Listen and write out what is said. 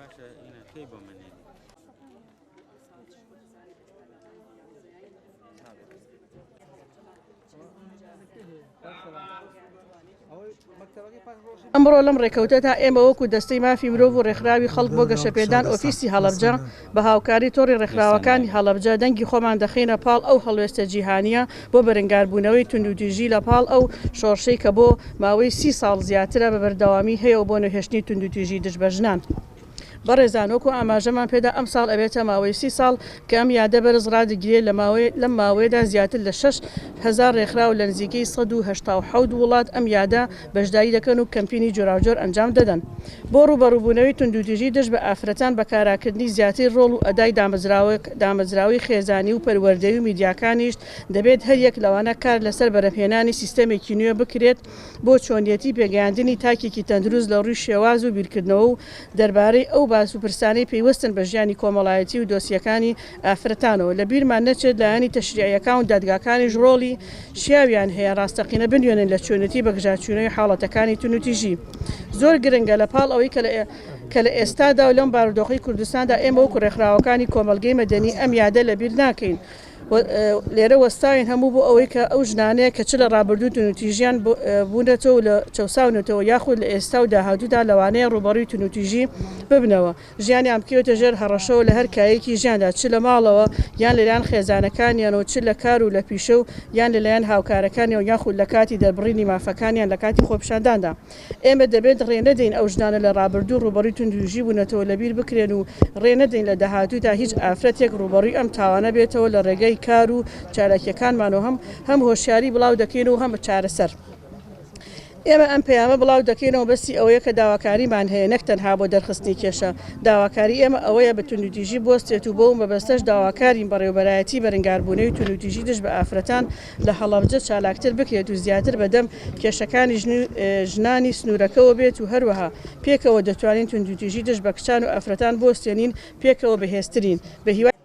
باشە ئینە کەی بۆ منێ ئەمڕۆ لەم ڕێکەوتەدا ئێمە وەکو دەستەی مافی مرۆڤ و ڕێکخراوی خەڵک بۆ گەشەپێدان ئۆفیسی هەڵەبجە بە هاوکاری تۆڕی ڕێکخراوەکانی هەڵەبجە دەنگی خۆمان دەخەینە پاڵ ئەو هەڵوێستە جیهانییە بۆ بەرەنگاربوونەوەی توندوتیژی لە پاڵ ئەو شۆڕشەی کە بۆ ماوەی سی ساڵ زیاترە بە بەردەوامی هەیە و بۆ نەهێشتنی توندوتیژی دژ بە ژنان. بەڕێزان وەکو ئاماژەمان پێدا ئەمساڵ ئەبێتە ماوەی سی ساڵ کە ئەم یادە بەرز ڕادەگیرێت لە ماوەی لەم ماوەیەدا زیاتر لە 6000 ڕێکخراو لە نزیکەی 187 وڵات ئەم یادە بەشداری دەکەن و کەمپینی جۆراوجۆر ئەنجام دەدەن بۆ ڕووبەڕووبوونەوەی توندوتیژی دژ بە ئافرەتان بە کاراکردنی زیاتری ڕۆڵ و ئەدای دامەزراوەی خێزانی و پەروەردەیی و میدیاکانیش دەبێت هەریەک لەوانە کار لەسەر بەرهەمهێنانی سیستەمێکی نوێ بکرێت بۆ چۆنیەتی پێگەیاندنی تاکێکی تەندروست لە ڕووی شێواز و بیرکردنەوە و دەربارەی ئەو باس و پرسانەی پەیوەستن بە ژیانی کۆمەڵایەتی و دۆسیەکانی ئافرەتانەوە. لە بیرمان نەچێت لایەنی تەشریعیەکان و دادگاکانیش ڕۆڵی شیاویان هەیە ڕاستەقینە بنوێنن لە چۆنێتی بەگژاچوونەوەی حاڵەتەکانی توندوتیژی. زۆر گرنگە لە پاڵ ئەوەی کە لە کە لە ئێستادا و لەم بارودۆخەی کوردستاندا ئێمە وەکو ڕێکخراوەکانی کۆمەڵگەی مەدەنی ئەم یادە لەبیر ناکەین و لێرە وەستاوین هەموو بۆ ئەوەی کە ئەو ژنانەیە کە چ لە ڕابردوو توندوتیژیان بوونەتەوە و لە چەوساونەتەوە یاخود لە ئێستا و داهاتوودا لەوانەیە ڕووبەڕووی توندوتیژی ببنەوە ژیانیان بکەوێتە ژێر هەڕەشەوە لە هەر کایەکی ژیاندا چ لە ماڵەوە یان لەلایەن خێزانەکانیانەوە چ لە کار و لە پیشە و یان لەلایەن هاوکارەکانیەوە یاخود لە کاتی دەربڕینی مافەکانیان لە کاتی خۆپیشانداندا. ئێمە دەبێت ڕێ نەدەین ئەو ژنانە لە ڕابردوو ڕووبەڕووی توندوتیژی بوونەتەوە لەبیر بکرێن و ڕێ نەدەین لە داهاتوودا هیچ ئافرەتێک ڕووبەڕووی ئەم تاوانە بێتەوە لە ڕێگەی کار و چالاکییەکانمانەوە هەم هەم هۆشیاری بڵاو دەکەین و هەم چارەسەر. ئێمە ئەم پەیامە بڵاو دەکەینەوە بەسی ئەوەیە کە داواکاریمان هەیە نەک تەنها بۆ دەرخستنی کێشە، داواکاری ئێمە ئەوەیە بە توندوتیژی بوەستێت و بەو مەبەستەش داواکارین بەڕێوەبەرایەتی بەرنگاربوونەوەی توندوتیژی دژ بە ئافرەتان لە هەڵەبجە چالاکتر بکرێت و زیاتر بەدەم کێشەکانی ژنانی سنوورەکەوە بێت و هەروەها پێکەوە دەتوانین توندوتیژی دژ بە کچان و ئافرەتان بوەستێنین پێکەوە بەهێزترین بە هیوای.